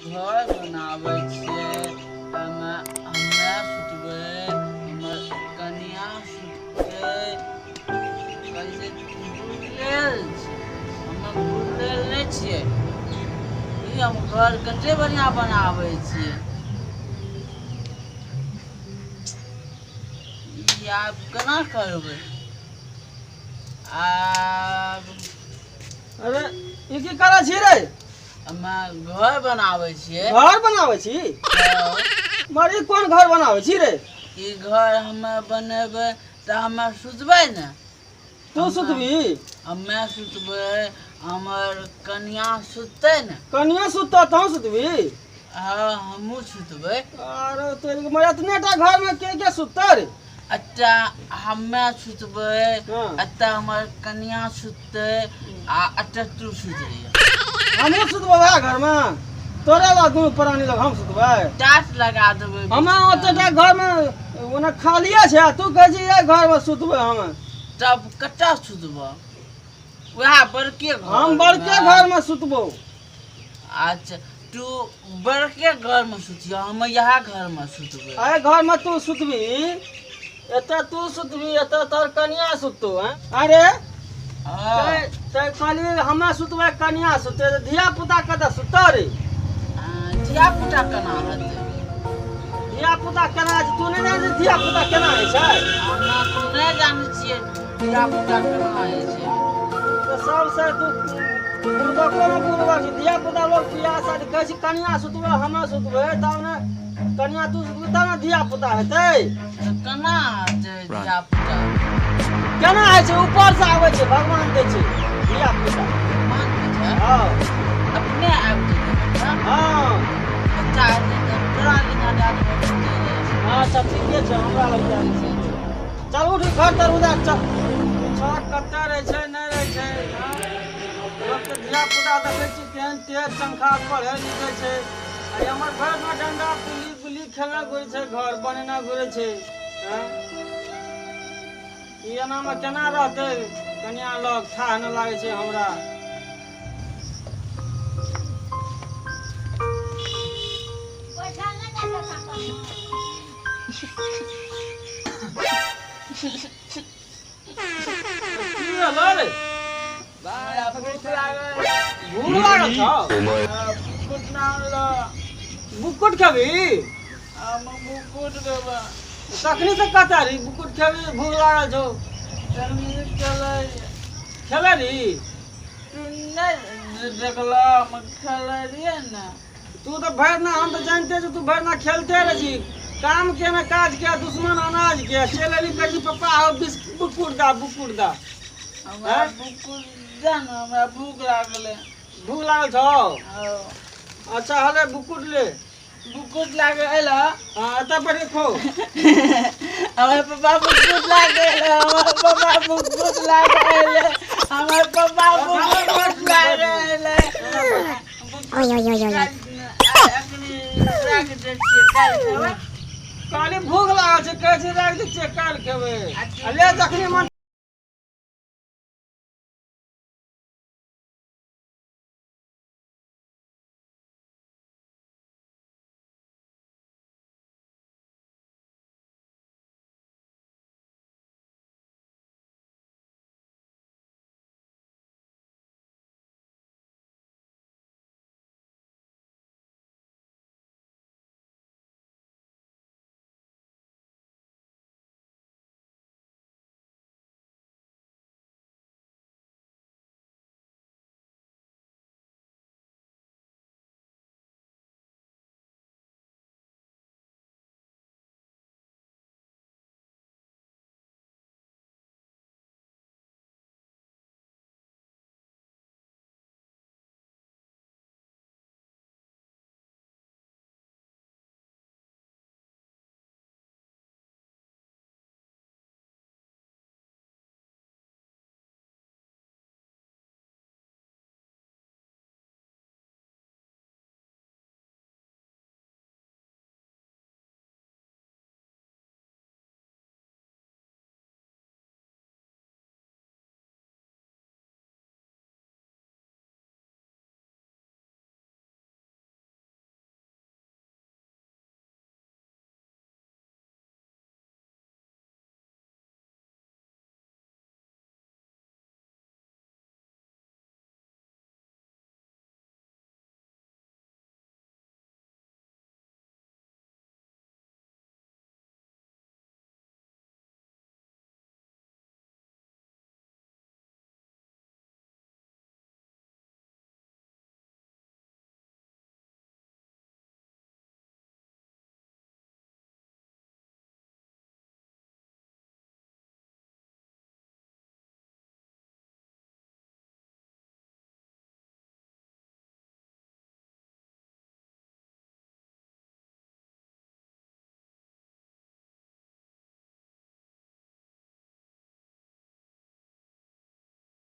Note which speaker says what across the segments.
Speaker 1: घर बनाबै छियै, हमे हमे सुतबै, हमर कनिया सुततै। कहै छै बुड़लेल छै, हमे बुड़लेल नहि छियै। ई हम घर कते बढ़िआँ बनाबै छियै। ई आब केना करबै आब?
Speaker 2: अरे, ई की करै छी रे?
Speaker 1: हमे घर बनाबै छियै।
Speaker 2: घर बनाबै छी? मरी, कोन घर बनाबै छी रे?
Speaker 1: ई घर हमे बनेबै तऽ हमे सुतबै ने।
Speaker 2: तू सुतबी?
Speaker 1: हमे सुतबै, हमर कनिया सुततै ने।
Speaker 2: कनिया सुततौ, तहन सुतबी?
Speaker 1: हँ, हमहूँ सुतबै।
Speaker 2: अरे तोरी, मर एतने टा घर में के के सुततै रे?
Speaker 1: एतऽ हमे सुतबै।
Speaker 2: हँ।
Speaker 1: एतऽ हमर कनिया सुततै आ एतऽ तू सुतबिही।
Speaker 2: हमहूँ सुतबै वएह घर में? तोरे लग, दुनू प्राणी लग हम सुतबै?
Speaker 1: टाट लगा देबै।
Speaker 2: हमे ओते टा घर में ओना खालिए छै आ तू कहै छी एहि घर में सुतबै हम।
Speaker 1: तब कतऽ सुतबऽ? वएह बड़के घर?
Speaker 2: हम बड़के घर में सुतबो।
Speaker 1: अच्छा, तू बड़के घर में सुतिह, हम इएह घर में सुतबै।
Speaker 2: एहि घर में तू सुतबी, एतऽ तू सुतबी, एतऽ तोहर कनिया सुततो हैं। अरे।
Speaker 1: हँ।
Speaker 2: ते कहली हमे सुतबै, कनिया सुतते, तऽ धिया पुता कतऽ सुततो रे?
Speaker 1: धिया पुता केना हेतै?
Speaker 2: धिया पुता केना होइ छै? तू नहि जानै धिया पुता केना होइ छै?
Speaker 1: हमे तऽ नहि जानै छियै धिया पुता केना होइ छै।
Speaker 2: तऽ सबसँ तू बुड़बको मे बुड़बक छी। धिया पुता लोक बियाह शादी कहै छै, कनिया सुतबै, हमे सुतबै, तब ने कनिया, तू सुतबी तब ने धिया पुता हेतै।
Speaker 1: तऽ केना हेतै धिया पुता?
Speaker 2: केना होइ छै? ऊपर से आबै छै, भगवान दै छै धिया पुता।
Speaker 1: भगवान दै छै?
Speaker 2: हँ।
Speaker 1: अपने आबि जेतै बच्चा?
Speaker 2: हँ।
Speaker 1: बच्चा हेतै तऽ तोरा लिखा दए देबौ सुतै लए।
Speaker 2: अच्छा, ठीके छै, हमरा लग जाइ छै। चल उठ, घर तर उधर चल। छत कतऽ रहै छै, नहि रहै छै। हँ? लोकके धिया पुता देखै छी केहन तेज चंखा पढ़ै लिखै छै आ ई हमर घरमे डंडा पुली गुली खेलने घुरै छै, घर बनेने घुरै छै। हँ? ई एनामे केना रहतै कनिया लग? थाह नहि लागै छै हमरा। की भेलो रे?
Speaker 1: हमरा भूख लागल।
Speaker 2: भूख लागल छौ?
Speaker 1: बुकुट ना आनलो।
Speaker 2: बुकुट खेबही?
Speaker 1: हम बुकुट देबै।
Speaker 2: तखनी से कहता रही बुकुट खेबही, भूख लागल छौ।
Speaker 1: चलै।
Speaker 2: खेले रही?
Speaker 1: तू नहि देखलह, हम खेलै रहियै ने।
Speaker 2: तू तऽ भरि ना, हम तऽ जानते छी, तू भरि ना खेलते रहै छी। काम के ने काज के, दुश्मन अनाज के। चलि एली, कहै छी पप्पा हो बुकुट दा, बुकुट दा।
Speaker 1: हमरा
Speaker 2: हैं?
Speaker 1: बुकुट दे ने, हमरा भूख लागलै।
Speaker 2: भूख लागल छौ?
Speaker 1: हँ।
Speaker 2: अच्छा, हले बुकुट ले।
Speaker 1: बुकुट लागे अयला।
Speaker 2: हाँ, एतऽ पर खो।
Speaker 1: हमर पप्पा बुकुट लागे अयलै, हमर पप्पा बुकुट लागे अयलै, हमर पप्पा बुकुट लागे अयलै। अखनी राखि दै छियै, काल्हि खेबै।
Speaker 2: कहली भूख लागल छै, कहै छै राखि दै छियै, काल्हि खेबै। आ ले, जखनी मन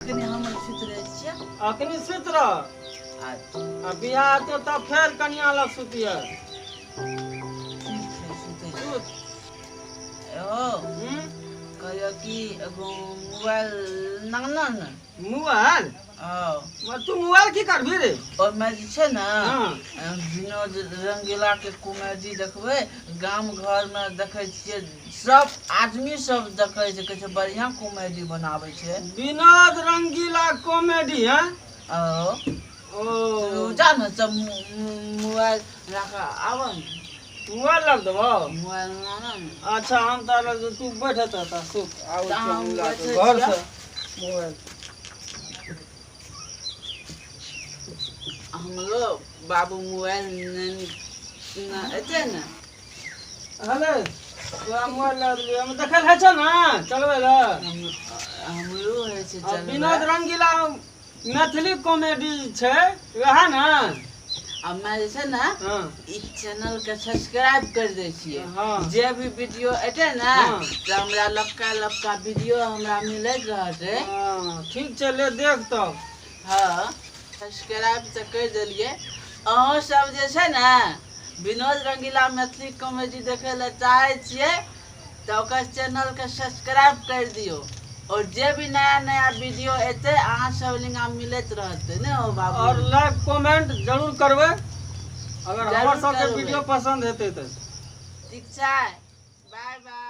Speaker 1: कनी हम सुति रहै छियै।
Speaker 2: अखनी सुति रह आ बियाह हेतौ तब फेर कनिया लग सुतियै।
Speaker 1: ठीक छै, सुतै छी।
Speaker 2: सुत।
Speaker 1: यौ कहलियौ कि एगो मोबाइल नानऽ ने।
Speaker 2: मोबाइल?
Speaker 1: हँ।
Speaker 2: तू मोबाइल की करबही रे?
Speaker 1: ओहिमे जे छै ने
Speaker 2: हँ।
Speaker 1: विनोद रंगीला के कॉमेडी देखबै, गाम घर में देखै छियै सब आदमी सब देखै छै, कहै छै बढ़िया कॉमेडी बनाबै छै
Speaker 2: विनोद रंगीला कॉमेडी। है
Speaker 1: ओ
Speaker 2: ओ
Speaker 1: तू जा ने सब मोबाइल राख आब ने।
Speaker 2: मोबाइल लग देबौ?
Speaker 1: मोबाइल लाना ने।
Speaker 2: अच्छा, हम तऽ तू बैठ तऽ सुत, आबै
Speaker 1: तऽ
Speaker 2: छी
Speaker 1: हम
Speaker 2: हम लए कऽ
Speaker 1: बैठै
Speaker 2: घर
Speaker 1: छियै।
Speaker 2: से मोबाइल।
Speaker 1: हमरो बाबू मोबाइल एतै ने।
Speaker 2: हेले तोरा मोबाइल लए देलियै, हम देखल होइ छौ ने चलबै लए।
Speaker 1: हमरो होइ छै
Speaker 2: आ
Speaker 1: चलबै।
Speaker 2: विनोद रंगीला मैथिली कॉमेडी छै वएह ने?
Speaker 1: हमे जे छै ने
Speaker 2: हँ।
Speaker 1: ई चैनल के सब्सक्राइब कर दै छियै।
Speaker 2: हँ।
Speaker 1: जे भी वीडियो एतै ने
Speaker 2: हँ।
Speaker 1: तऽ हमरा लपका लपका वीडियो हमरा मिलैत रहतै।
Speaker 2: हँ, ठीक छै, ले देख तब।
Speaker 1: हँ, सब्सक्राइब तऽ करि देलियै। अहूँ सब जे छै ने विनोद रंगीला मैथिली कॉमेडी देखै लए चाहै छियै तऽ ओकर चैनलके सब्सक्राइब करि दियौ और जे भी नया नया वीडियो एतै अहाँ सब लिंगा मिलैत रहतै ने ओ बाबू।
Speaker 2: और लाइक कमेंट जरूर करबै अगर
Speaker 1: जरूर
Speaker 2: हमर सबके
Speaker 1: करबै।
Speaker 2: वीडियो पसंद हेतै तऽ।
Speaker 1: ठीक छै, बाय बाय।